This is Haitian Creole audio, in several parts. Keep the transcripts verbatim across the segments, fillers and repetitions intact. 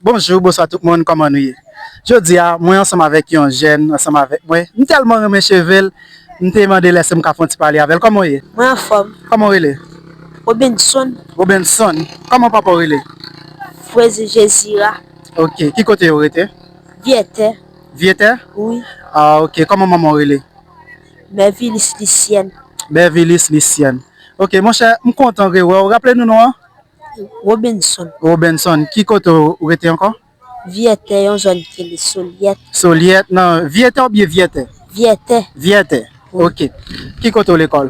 Bonjou, bonswa tout moun, kòman nou ye? Jodi a, mwen ansanm avèk yon jèn, ansanm avèk mwen. M tèlman renmen cheve l, m te mande l èske m ka fè yon ti pale avè l. Kòman w ye? Mwen anfòm. Kòman w rele? Robinson. Robinson. Kòman papa w rele? Frezi Jezira. Ok, ki kote yo rete? Vyètè. Vyètè? Wi. Ah, ok, kòman manman w rele? Bèvilis Lisyèn. Bèvilis Lisyèn. Ok, monchè, m kontan rewè w. Raple nou non an? Robinson. Robinson. Ki kote w rete ankò? Vyètè, yon zòn ki rele Solyèt. Solyèt, nan Vyètè oubyen Vyètè? Vyètè. Vyètè. Wi. Ok. Ki kote w lekòl?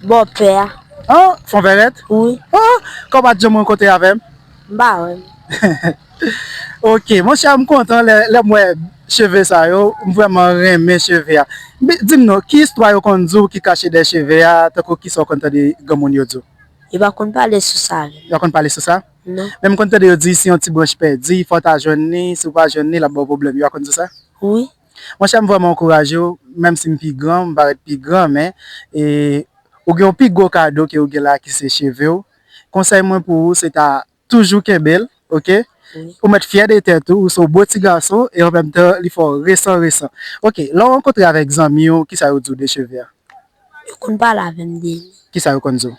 Bòpè a. An, Fonvèrèt? Wi. An, kòman w pa t janm rankontre avè m? M pa wè l. Ok, monchè, m kontan lè, lè m wè cheve sa yo. M vrèman renmen cheve a. Di m non, ki istwa yo konn di w ki kache dèyè cheve a, tankou kisa w konn tande granmoun yo di w? Yo pa konn pale sou sa avè m. Yo pa konn pale sou sa? Non. Men m konn tande yo di si yon ti branch pèdi, fò w ta jwenn li, si w pa jwenn li, l ap ba w pwoblèm. Yo pa konn di w sa? Wi. Monchè, m vrèman ankouraje w, menm si m pi gran, m parèt pi gran, men, e, ou gen yon pi gwo kado ke ou gen la ki se cheve w. Konsèy mwen pou ou, se ta toujou kenbe l, ok? Wi. Ou mèt fyè de tèt ou, ou se yon bo ti gason, e an menm tan, li fè w resan, resan. Ok, lè w rankontre avèk zanmi w, kisa yo di w de cheve a? Yo konn pale avè m de li. Kisa yo konn di w?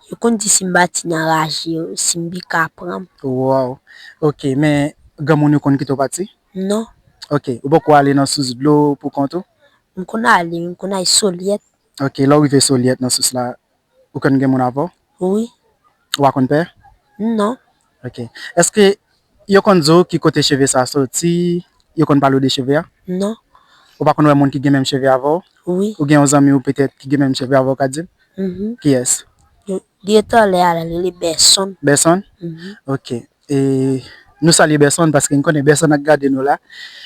Yo konn di si m pati nan raje, si m pika pran m. Wow. Ok, men granmoun yo konn kite w pati? Non. Ok, ou poko ale nan sous dlo pou kont ou? M konn ale, m konn al Solyèt. Ok, lè w rive Solyèt nan sous la, ou konn gen moun avè w? Wi. Ou pa konn pè? Non. Ok. Èske yo konn di w ki kote cheve sa soti? Yo konn pale w de cheve a? Non. Ou pa konn wè moun ki gen menm cheve avè w? Wi. Ou gen yon zanmi w petèt ki gen menm cheve avè w ka di m? Mhm. Kiyès? Yo, li rete anlè a la, li rele Bèsonn. Bèsonn? Mhm. Ok. E nou salye Bèsonn paske n konnen Bèsonn ap gade nou la.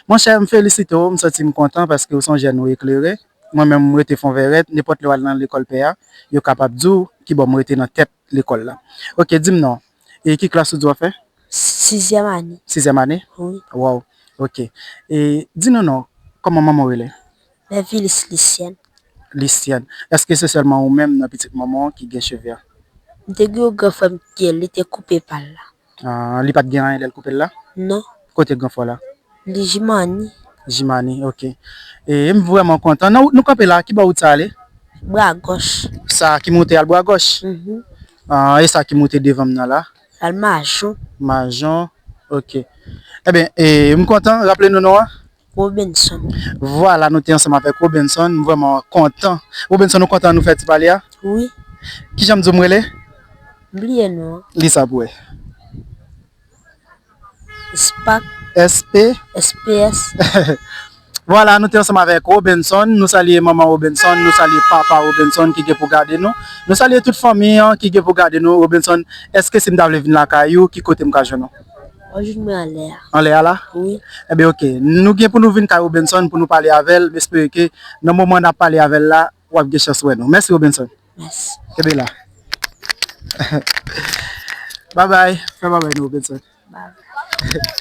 Monchè, m felisite w, m santi m kontan paske w se yon jèn ou eklere. Mwen menm, m rete Fonvèrèt, nenpòt lè w al nan lekòl pè a, yo kapab di w kibò m rete nan tèt lekòl la. Ok, di m non, e ki klas ou di w ap fè? Sizyèm ane. Sizyèm ane? Wi. Wow, ok. E di nou non, kòman manman w rele? Bèvilis Lisyèn. Lisyèn. Èske se sèlman ou menm nan pitit manman w ki gen cheve a? M te gen yon gran frè m ki li te koupe pa l la. Ah, li pa t gen anyen lè l koupe l la? Non. Kote gran frè w la? Li Jimani. Jimani, ok. E m vrèman kontan. Nan wout nou kanpe la, ki bò wout sa ale? Bra gòch. Sa ki moute al bra gòch? Mhm. Ah, e sa ki moute devan m nan la? Al Majon. Majon, ok. Ebyen, e, m kontan, raple nou non an? Robinson. Vwala, nou te ansanm avèk Robinson, m vrèman kontan. Robinson, ou kontan nou fè ti pale a? Wi. Kijan m di w m rele? M bliye non an. Li sa pou wè. Spak. S P? S P S. Vwala, nou te ansanm avèk Robinson. Nou salye manman Robinson, nou salye papa Robinson ki gen pou gade nou. Nou salye tout fanmi an ki gen pou gade nou. Robinson, èske si m ta vle vin lakay ou, ki kote m ka jwenn ou? W ap jwenn mwen anlè a. Anlè a la? Wi. Ebyen, ok. Nou gen pou nou vin kay Robinson pou nou pale avè l. M espere ke nan moman n ap pale avè l la, w ap gen chans wè nou. Mèsi, Robinson. Mèsi. Kenbe la. Babay. Fè babay nou, Robinson. Babay.